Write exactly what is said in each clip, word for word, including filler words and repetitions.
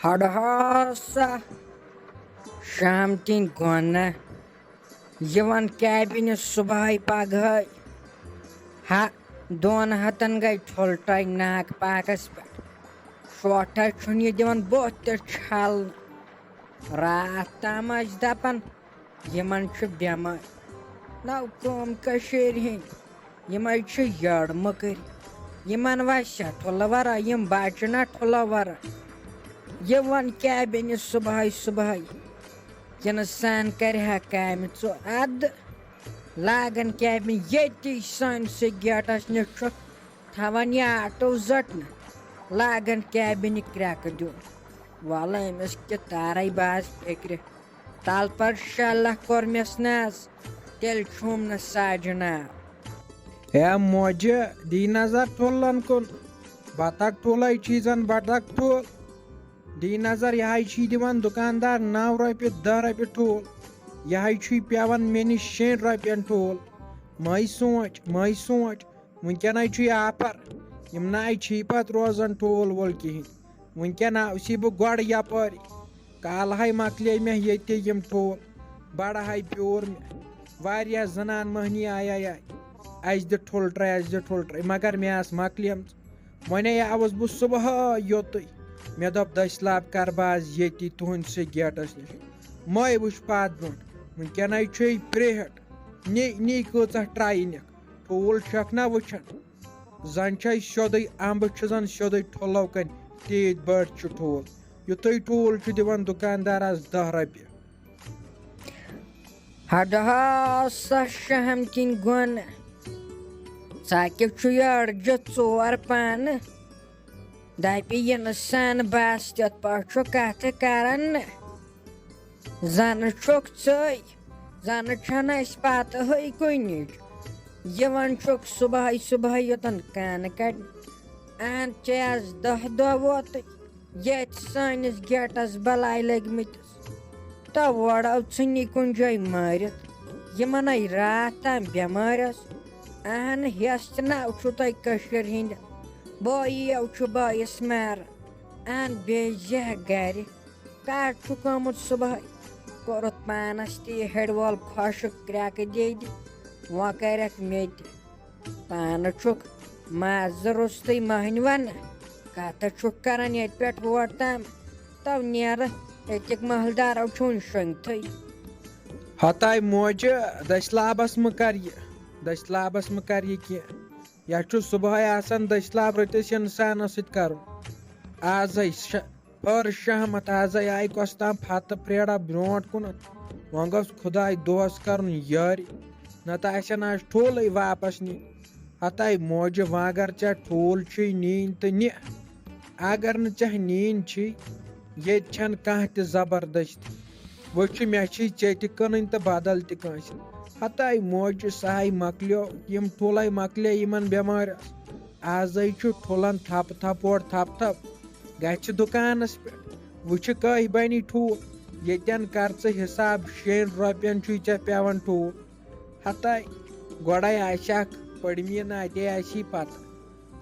ہڑہاسا شامتین گۄنہ یِوان کیبنہِ صبحٲے پگہٲے۔ ہا، دۄن ہتن گٔے ٹھُلٹے ناگ پاکس پٮ۪ٹھ۔ شوٹھے چھُنہٕ یہِ دِوان بُتھ تہِ چھلنہٕ۔ راتھ تام ٲسۍ دپان، یِمن چھُ بٮ۪مٲرۍ۔ نو کٲم کٔشیٖرِ ہِنٛدۍ، یِمے چھِ یٔڑ مٔکٕرۍ۔ یِمن وسہِ ٹھُلہٕ ورا، یِم بچہِ نہ ٹھُلہٕ ورا۔ یِوان کیبنہِ صبحٲے صبحٲے، یِنہٕ سان کرِ ہا کامہِ ژو ادٕ۔ لاگان کیبنہِ ییٚتی سٲنسٕے گیٹس نِش چھُ تھاوان یہِ آٹو زٹنہٕ۔ لاگان کیبنہِ کرٛٮ۪کہٕ دیُن۔ وَلہٕ أمِس کہِ تارَے باز فِکرِ۔ تَلہٕ پَتہٕ شےٚ لَچھ کوٚر مےٚ سٕنٛز، تیٚلہِ چھُم نہٕ ساجہِ ناو۔ اے موجہِ، دی نظر ٹھوٗلَن کُن۔ بطخ ٹھوٗلَے چھی زَن بطخ ٹھوٗل۔ دی نظر، یہِ ہَے چھی دِوان دُکاندار نَو رۄپیہِ، دَہ رۄپیہِ ٹھوٗل۔ یہِ ہَے چھُے پٮ۪وان مےٚ نِش شیٚن رۄپیَن ٹھوٗل۔ مَے سونٛچ، مَے سونٛچ۔ وٕنکٮ۪نَے چھُ یہِ آفر، یِم نَے چھی پَتہٕ روزان ٹھوٗل وول کِہیٖنۍ۔ وٕنکٮ۪ن آوسی بہٕ گۄڈٕ یَپٲرۍ۔ کالہٕ ہَے مۄکلے مےٚ ییٚتہِ یِم ٹھوٗل، بَڑٕ ہَے پیوٗر مےٚ۔ واریاہ زَنان مٔہنی آیے آے، اَسہِ دِ ٹھُلہٕ ٹرٛے، اَسہِ دِ ٹھُلہٕ ٹرٛے، مگر مےٚ آسہٕ مۄکلیمژٕ۔ وۄنۍ آے آوُس بہٕ صُبحٲے یوٚتُے۔ مےٚ دوٚپ، دٔسۍ لاب کَرٕ بہٕ آز ییٚتی تُہٕنٛدسٕے گیٹَس نِش۔ مَے وٕچھ پَتھ برونٛٹھ، وٕنکٮ۪نَے چھُے پرٛیٹ۔ نی، نی کۭژاہ ٹرٛے نِکھ؟ ٹھوٗل چھَکھ نا وٕچھان؟ زَن چھَے سیوٚدُے اَمبہٕ چھِ زَن سیوٚدُے ٹھُلو کَنۍ، تیٖتۍ بٔڑۍ چھِ ٹھوٗل۔ یُتھُے ٹھوٗل چھُ دِوان دُکاندارَس دَہ رۄپیہِ۔ ہڑہاسا شہم کِنۍ گۄنہٕ، ژٕ کیٛاہ چھُ یہِ أڑجہِ ژور پانہٕ؟ دَپہِ یِنہٕ سان بَس تِتھ پٲٹھۍ چھُ کَتھٕ کَران نہٕ۔ زَنہٕ چھُکھ ژٕے، زَنہٕ چھَنہٕ اَسہِ پَتہٕ ہٕے کُنِچ۔ یِوان چھُکھ صُبحٲے صُبحٲے یوٚتَن کانہٕ کَڑنہِ۔ اَہَن ژےٚ آز دَہ دۄہ ووتُے ییٚتہِ سٲنِس گیٹَس بَلاے لٔگمٕتِس۔ تہٕ وۄڑو ژھٕنی کُنہِ جایہِ مٲرِتھ۔ یِمَن ہے راتھ تام بٮ۪مٲرۍ ٲس۔ اَہَن ہٮ۪س تہِ نہ چھُو تۄہہِ کٔشیٖرِ ہِنٛدٮ۪ن۔ بٲیی یو چھُ بٲیِس ماران۔ اَہَن بیٚیہِ زیٚہہ گَرِ۔ کَر چھُکھ آمُت صُبحٲے؟ کوٚرُتھ پانَس تہِ یہِ ہیٚرِ وول خۄشٕک کرٛٮ۪کہٕ دیدِ، وۄنۍ کَرٮ۪کھ مےٚ تہِ۔ پانہٕ چھُکھ مازٕ روٚستُے مٔہنِوَن، کَتھٕ چھُکھ کَران ییٚتہِ پٮ۪ٹھ ہور تام، تَو نیرٕ ییٚتِکۍ محلہٕ دارو چھُن شۄنٛگتھٕے۔ ہتاے موجہِ، دٔسۍ لابس مہٕ کر یہِ، دٔسۍ لابس مہٕ کر یہِ کینٛہہ۔ یا چھُ صُبحٲے آسان دٔسۍ لاب رٔٹِتھ اِنسانس سۭتۍ کرُن۔ آزے شہ-، پٔر شہمت، آزے آیہِ کۄس تام پھتہٕ پھرٛیڑا برونٛٹھ کُنتھ۔ وۄنۍ گوٚژھ خداے دۄہس کرُن یٲرۍ، نتہٕ آسن آز ٹھوٗلٕے واپس نِنۍ۔ ہتاے موجہِ، وۄنۍ اگر ژےٚ ٹھوٗل چھُے نِنۍ تہٕ نہِ، اگر نہٕ ژےٚ نِنۍ چھِی، ییٚتہِ چھَنہٕ کانٛہہ تہِ زبردستی۔ وۄنۍ چھُ مےٚ چھِی ژےٚ تہِ کٕنٕنۍ تہٕ بدل تہِ کٲنٛسہِ۔ ہتاے موجہِ، سۄ ہاے مۄکلیو، یِم ٹھوٗلے مۄکلے یِمن بٮ۪مارٮ۪ن۔ آزے چھُ ٹھوٗلن تھپہٕ تھپہٕ اورٕ تھپہٕ تھپہٕ۔ گژھِ دُکانس پٮ۪ٹھ، وٕچھِ کٔہۍ بنہِ ٹھوٗل۔ ییٚتٮ۪ن کر ژٕ حساب، شیٚن رۄپین چھُے ژےٚ پٮ۪وان ٹھوٗل۔ ہتاے، گۄڈے آسہِ اکھ پٔڑمہِ نہ اتے آسی پتہ۔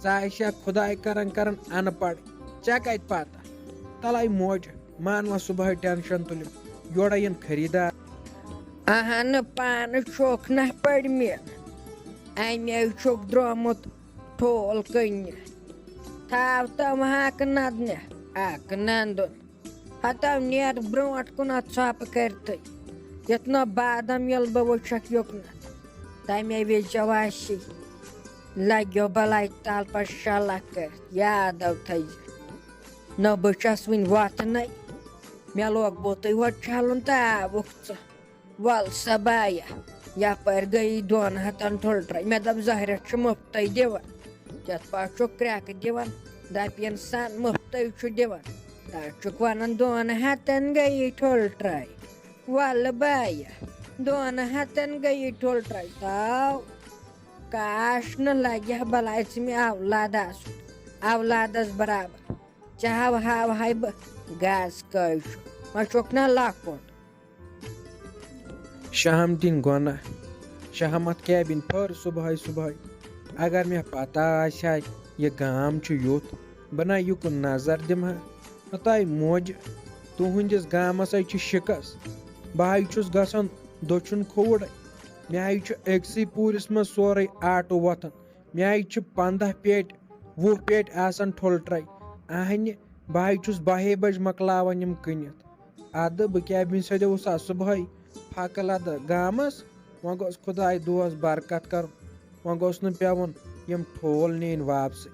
ژٕ آسہِ ہا خداے کران کران ان پڑھ، ژےٚ کتہِ پتہ؟ تلے موج، مان وۄنۍ صبحٲے ٹینشن تُلِم، یورے یِن خریدار۔ اہن پانہٕ چھُکھ نہ پٔڑمہِ، امے چھُکھ درٛامُت ٹھوٗل کٕننہِ۔ تھاو تِم اکھ ندنہِ، اکھ نندُن۔ ہتو نیر برونٛٹھ کُن اتھ ژھۄپہٕ کٔرتھٕے، یتھ نہ بادام ییٚلہِ بہٕ وٕچھکھ یوٚکنتھ، تمے وِزِ چھےٚ واسی لگیو بلاے تل پتہٕ شلکھ کٔرتھ۔ یادو تھٲیزِ، نہ بہٕ چھس وٕنہِ وۄتھنَے، مےٚ لوگ بُتٕے ہوت چھلُن تہٕ آوُکھ ژٕ۔ وَل سا بایا، یَپٲرۍ گٔیی دۄن ہَتَن ٹھُلہٕ ٹرٛے۔ مےٚ دوٚپ، زہرٮ۪تھ چھُ مُفتَے دِوان، یَتھ پٲٹھۍ چھُ کرٛٮ۪کہٕ دِوان، دَپہِ اِنسان مُفتَے چھُ دِوان۔ تَتھ چھُکھ وَنان، دۄن ہَتَن گٔیی ٹھُلہٕ ٹرٛے۔ وَلہٕ بایا، دۄن ہَتَن گٔیی ٹھُلہٕ ٹرٛے۔ تاو، کاش نہٕ لَگہِ ہا بَلاے ژٕ مےٚ اولاد آسُن، اولادَس برابر۔ ژےٚ ہاو ہاوہاے بہٕ گاسہٕ کٲج چھُ، وۄنۍ چھُکھ نہ لۄکُٹ۔ شہمتٕنۍ گۄناہ۔ شہمت کیبن پھٔر صبحٲے صبحٲے۔ اگر مےٚ پتہ آسہِ ہا یہِ گام چھُ یُتھ، بہٕ نہ یُکُن نظر دِمہٕ ہا۔ ہتاے موج، تُہنٛدِس گامس ہے چھِ شِکس۔ بہٕ ہے چھُس گژھان دٔچھُن کھووُر۔ مےٚ ہے چھُ أکسٕے پوٗرِس منٛز سورُے آٹہٕ وۄتھان۔ مےٚ ہے چھِ پنٛداہ پیٹہِ، وُہ پیٹہِ آسان ٹھوٚل ٹرٛے۔ اہنہِ، بہٕ ہے چھُس بَہے بجہِ مۄکلاوان یِم کٕنِتھ۔ اَدٕ بہٕ کیٛاہ، بِنہِ سۭتۍ اوسا صُبحٲے پھکہٕ لدٕ گامس؟ وۄنۍ گوٚژھ خداے دۄہس برکت کرُن۔ وۄنۍ گوٚژھ نہٕ پٮ۪وُن یِم ٹھول نِنۍ واپسٕے۔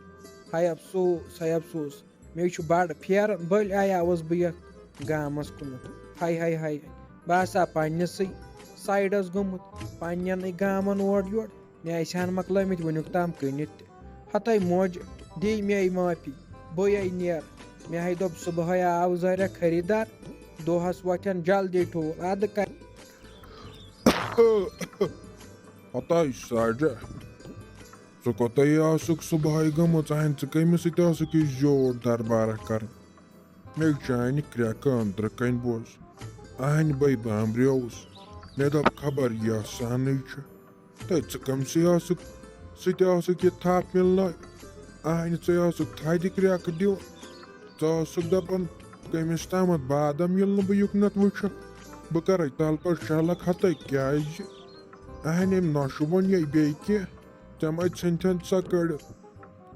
ہاے افسوس، ہاے افسوس۔ مےٚ چھُ بڑٕ پھیران، بٔلۍ آیاوُس بہٕ یتھ گامس کُنتھ۔ ہاے ہاے ہاے ہاے۔ بہٕ آسہٕ ہا پننِسٕے سایڈس گوٚمُت، پننٮ۪نٕے گامن اورٕ یورٕ۔ مےٚ آسہِ ہن مۄکلٲمٕتۍ وُنیُک تام کٕنِتھ تہِ۔ ہتاے موج، دِیہِ مےٚ معٲفی، بہٕ ہے نیرٕ۔ مےٚ ہے دوٚپ صُبحٲے آو ظٲہرہ خریٖدار، دۄہس وۄتھن جلدی ٹھوٗل، ادٕ کر۔ ہتاے ساجہ، ژٕ کوٚتاے آسُکھ صُبحٲے گٔمٕژ؟ اہنہِ، ژٕ کٔمِس سۭتۍ آسُکھ یہِ زیوٗٹھ دربارہ کران؟ مےٚ چانہِ کرٛٮ۪کہٕ أنٛدرٕ کنۍ بوز۔ اہنہِ، بے بامبریوُس۔ مےٚ دوٚپ، خبر یہِ سہنٕے چھُ۔ تہٕ ژٕ کٔمسٕے آسُکھ، سۭتۍ آسُکھ یہِ تھپھ مِلنٲے؟ اہنہِ، ژٕے آسُکھ تھدِ کرٛٮ۪کہٕ دِوان۔ ژٕ آسُکھ دپان، کٔمِس تامتھ بادم ییٚلہِ نہٕ بہٕ یُکنتھ وٕچھکھ، بہٕ کرے تلہٕ پٮ۪ٹھ شلکھ ہتے۔ کیازِ؟ اہنہِ، أمۍ نہ شوٗبن یے بیٚیہِ کینٛہہ۔ تِم اَتہِ ژھٕنتھن سۄ کٔڑِتھ۔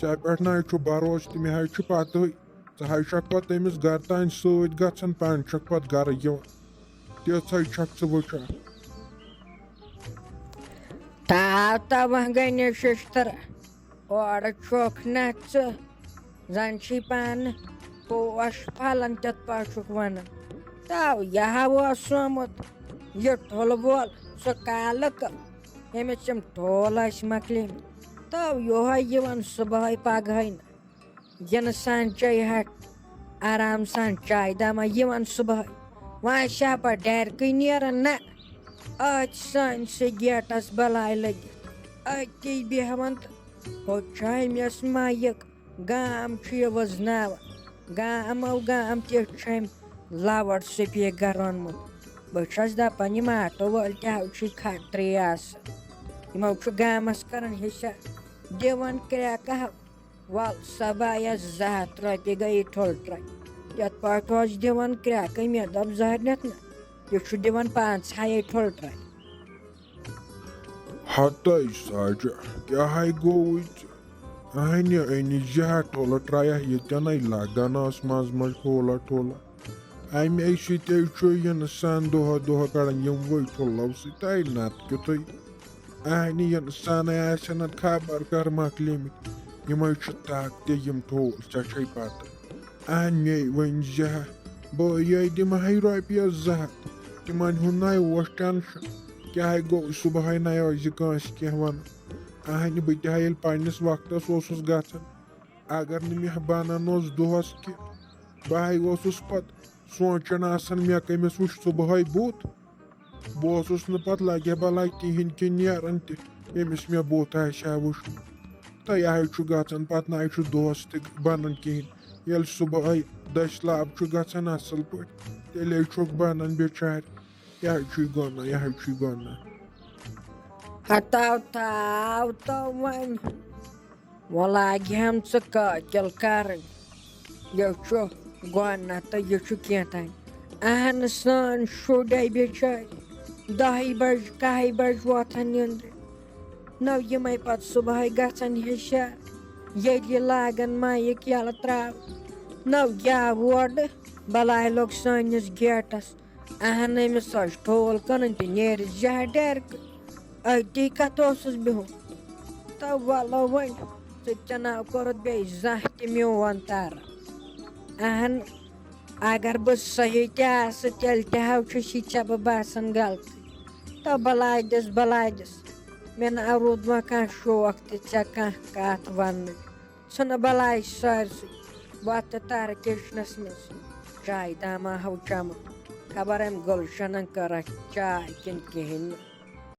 ژےٚ پٮ۪ٹھ نہ چھُ بروسہٕ تہٕ مےٚ حظ چھُ پتہٕے۔ ژٕ حظ چھکھ پتہٕ تٔمِس گرٕ تانۍ سۭتۍ گژھان، پانہٕ چھکھ پتہٕ گرٕ یِوان۔ تِژھے چھکھ ژٕ وٕچھان۔ تاو تاو وۄنۍ گٔے نہٕ ششتٕر، اورٕ چھُکھ نہ ژٕ، زن چھی پانہٕ پوش پھلان تِتھ پٲٹھۍ چھُکھ ونان۔ تاو یہِ ہا اوس سومُت، یہِ ٹھُلہٕ وول سُہ کالہٕ کہٕ، ییٚمِس یِم ٹھول ٲسۍ مۄکلیمٕتۍ۔ تاو یِہوے یِوان صُبحٲے پگہٲے نہٕ۔ یِنہٕ سان چیٚیہِ ہا آرام سان چاے دامہ یِوان صُبحٲے۔ وۄنۍ آسہِ ہا پتہٕ ڈیرکٕے نیران، نہ۔ أتھۍ سٲنسٕے گیٹس بلاے لٔگِتھ۔ أتی بیٚہوان تہٕ ہُہ چھُ أمِس مایِک۔ گام چھُ یہِ وٕزناوان۔ گامو گام تہِ چھُ أمۍ لاوڈ سپیکر اوٚنمُت۔ بہٕ چھَس دَپان، یِم آٹو وٲلۍ تہِ ہاو چھِ خطرٕے آسان۔ یِمو چھُ گامس کران حِساب، دِوان کرٛٮ۪کہٕ ہاو۔ وَل سا بایَس زٕ ہَتھ رۄپیہِ گٔیے ٹھُل ٹرٛے۔ یَتھ پٲٹھۍ اوس دِوان کرٛٮ۪کہٕ، مےٚ دوٚپ زہرنٮ۪تھ نہ، یہِ چھُ دِوان پانٛژھ ہَے ٹھُل ٹرٛے۔ ہتَے ساجہ، کیٛاہ ہَے گوٚوُے ژےٚ؟ اہنہِ أنِتھ زٕ ہَتھ ٹھُلہٕ ٹرٛیہ ییٚتٮ۪نَے لگان ٲس منٛزٕ منٛزٕ ٹھولا ٹھولا۔ اَمے سۭتۍ چھُ یہِ اِنسان دۄہہ دۄہہ کڑان یِموٕے ٹھُلو سۭتۍ، نتہٕ کیُتھُے۔ اہنہِ یِنہٕ سانٕے آسن نتہٕ خبر کر مۄکلیمٕتۍ۔ یِمے چھِ طاقتہِ یِم ٹھوٗل، ژےٚ چھے پتہ۔ اہن مے ؤنۍ زِ ہا، بہٕ یے دِمہٕ ہاے رۄپیس زٕ ہتھ۔ تِمن ہُنٛد نَے اوس ٹینشن۔ کیٛاہ گوٚو، صبحٲے نَے ٲسۍ زِ کٲنٛسہِ کینٛہہ وَنان۔ اہنہِ بہٕ تہِ ہا ییٚلہِ پننِس وقتس اوسُس گژھان، اگر نہٕ مےٚ بنان اوس دۄہس کہِ، بہٕ ہاے اوسُس پتہٕ سونٛچان آسان، مےٚ کٔمِس وٕچھ صُبحٲے بُتھ۔ بہٕ اوسُس نہٕ پتہٕ لگہِ بلاے کِہیٖنۍ کہِ نیران تہِ، ییٚمِس مےٚ بُتھ آسہِ ہا وٕچھمُت۔ تہٕ یہِ ہاے چھُ گژھان، پتہٕ نہ چھُ دۄہس تہِ بنان کِہیٖنۍ۔ ییٚلہِ صُبحٲے دٔسۍ لاب چھُ گژھان اصل پٲٹھۍ، تیٚلے چھُکھ بنان بِچارِ۔ یہِ ہاے چھُے گۄناہ، یہِ ہاے چھُے گۄناہ۔ ہتاو تاو تو وۄنۍ۔ وۄنۍ لاگہِ ہم ژٕ قٲتِل کرٕنۍ۔ یہِ چھُ گۄناہ تہٕ یہِ چھُ کینٛہہ تام۔ اہن سٲنۍ شُرۍ بِچٲرۍ دَہہِ بجہِ، کَہہِ بجہِ وۄتھان نِندرِ۔ نو یِمے پتہٕ صُبحٲے گژھن ہِشار، ییٚلہِ یہِ لاگن مایِک یَلہٕ تراوُن۔ نو یا وورٕ بلاے لوٚگ سٲنِس گیٹس۔ اہن أمِس سۄ چھِ ٹھول کٕنٕنۍ تہِ نیرِ زیادٕ ڈیرکہٕ۔ أتی کتھ اوسُس بِہُن؟ تہٕ وَلو وۄنۍ، ژٕ تہِ ناو کوٚرُتھ بیٚیہِ زانٛہہ تہِ میون تَرٕ۔ اہن، اگر بہٕ صحیح تہِ آسہٕ، تیٚلہِ تہِ ہاو چھُس یہِ ژےٚ بہٕ باسان غلطٕے۔ تہٕ بَلاے دِس، بَلاے دِس۔ مےٚ نہ روٗد وۄنۍ کانٛہہ شوق تہِ ژےٚ کانٛہہ کَتھ وَننٕچ۔ ژھٕنہٕ بَلاے سٲرسٕے۔ وۄتھ تہٕ تَرٕ کِچنَس منٛز۔ چاے دامہ ہاو چَمہٕ۔ خبر أمۍ گُلشَنَن کٔرٕکھ چاے کِنہٕ کِہیٖنۍ نہٕ۔